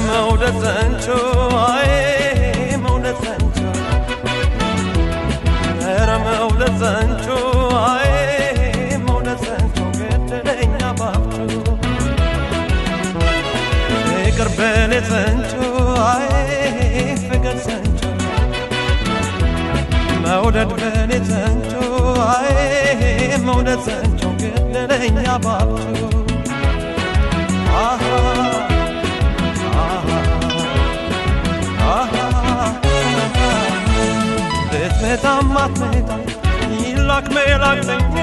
መውደድ ጸንቶ አይ መውደድ ጸንቶ ኧረ መውደድ ጸንቶ አይ መውደድ ጸንቶ ገደለኝ አባብቶ ፍቅር በኔ ጸንቶ አይ ፍቅር ጸንቶ መውደድ በኔ ጸንቶ አይ መውደድ ጸንቶ ገደለኝ አባብቶ አሃ ብትመጣም አትመጣም ይላክ መላእክተኛ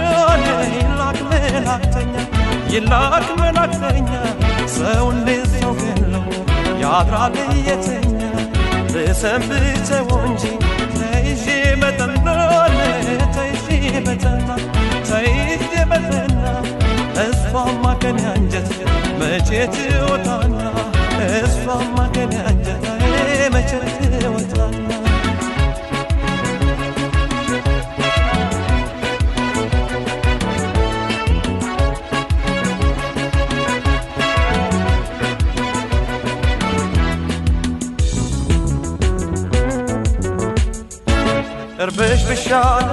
ይላክ መላእክተኛ ይላክ መላእክተኛ ሰው እንዴት ሰው ገሎ ያድራል የተኛ ልሰንብተው እንጂ ተይዤ በጠና ተይዤ በጠና ተይዤ በጠና እሷማ ከኔ አንጀት መቼ ትወጣና እሷማ ከኔ አንጀት መቼ ትወጣና እርብሽ ብሻለ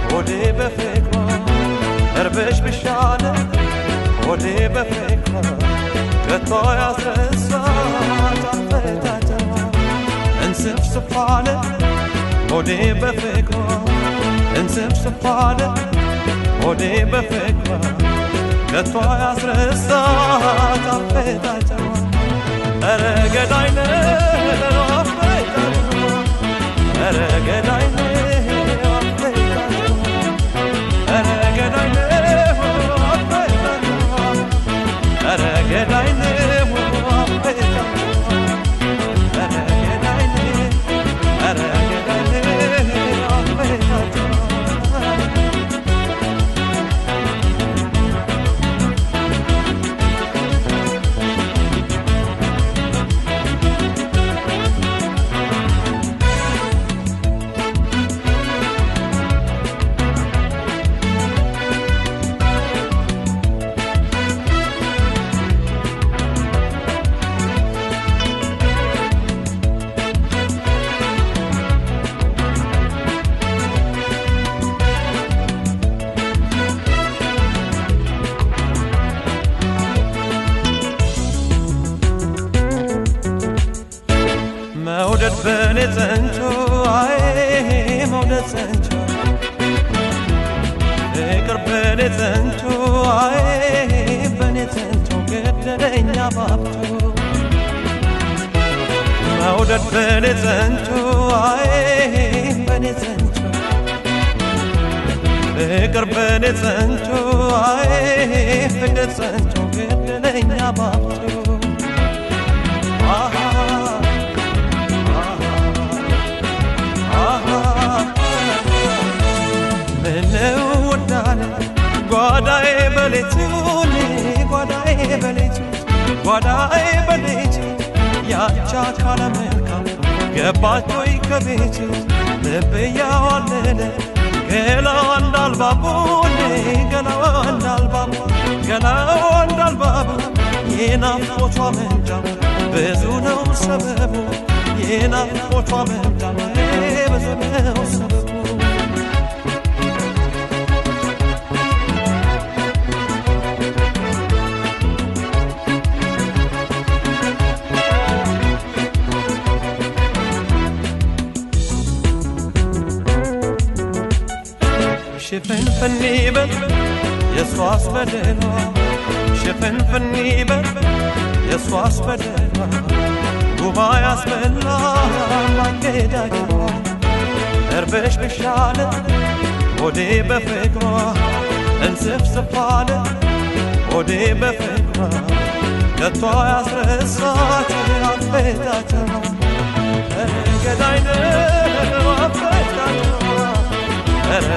ሆዴ በፍቅሯ እርብሽ ብሻለ ሆዴ በፍቅሯ ከቶ ያስረሳት አፈታተሯ እንስፍስፍ አለ ሆዴ በፍቅሯ እንስፍስፍ አለ ሆዴ በፍቅሯ ከቶ ያስረሳት አፈታተሯ ኧረ ገዳይ ነው አፈታተሯ ኧረ ገዳይ ነው አፈታተሯ ኧረ ገዳይ ነው አፈታተሯ ኧረ ገዳይ ነው አፈታተሯ ኧረ ገዳይ ነው ኧረ ገዳይ ነው አፈታተሯ መውደድ በኔ ጸንቶ አይ መውደድ ጸንቶ ፍቅር በኔ ጸንቶ አይ በኔ ጸንቶ ገደለኝ አባብቶ መውደድ በኔ ጸንቶ አይ በኔ ጸንቶ ፍቅር በኔ ጸንቶ አይ ፍቅር ጸንቶ ገደለኝ አባብቶ አሃ ምነው ወዳለ ጓዳዬ በሌቱ ጓዳዬ በሌቱ ጓዳዬ በሌቱ ያቻ ካለ መልካም ገባች ወይ ከቤቱ ልብ እያዋለለ ገላዋ እንዳልባቡ ገላዋ እንዳልባቡ ገላዋ እንዳልባቡ የናፍቆቷ መምጫ ብዙ ነው ሰበቡ የናፍቆቷ መምጫ ብዙ ነው ሰበቡ ሽፍንፍን ይበል የሷስ በደሏ ሽፍንፍን ይበል የሷስ በደሏ ጉባ ያስበላ ማንገዳገዷ እርብሽ ብሻለ ሆዴ በፍቅሯ እንስፍስፍ አለ ሆዴ በፍቅሯ ከቶ ያስረሳት አፈታተሯ ኧረ ገዳይ ነው አፈታተሯ ኧረ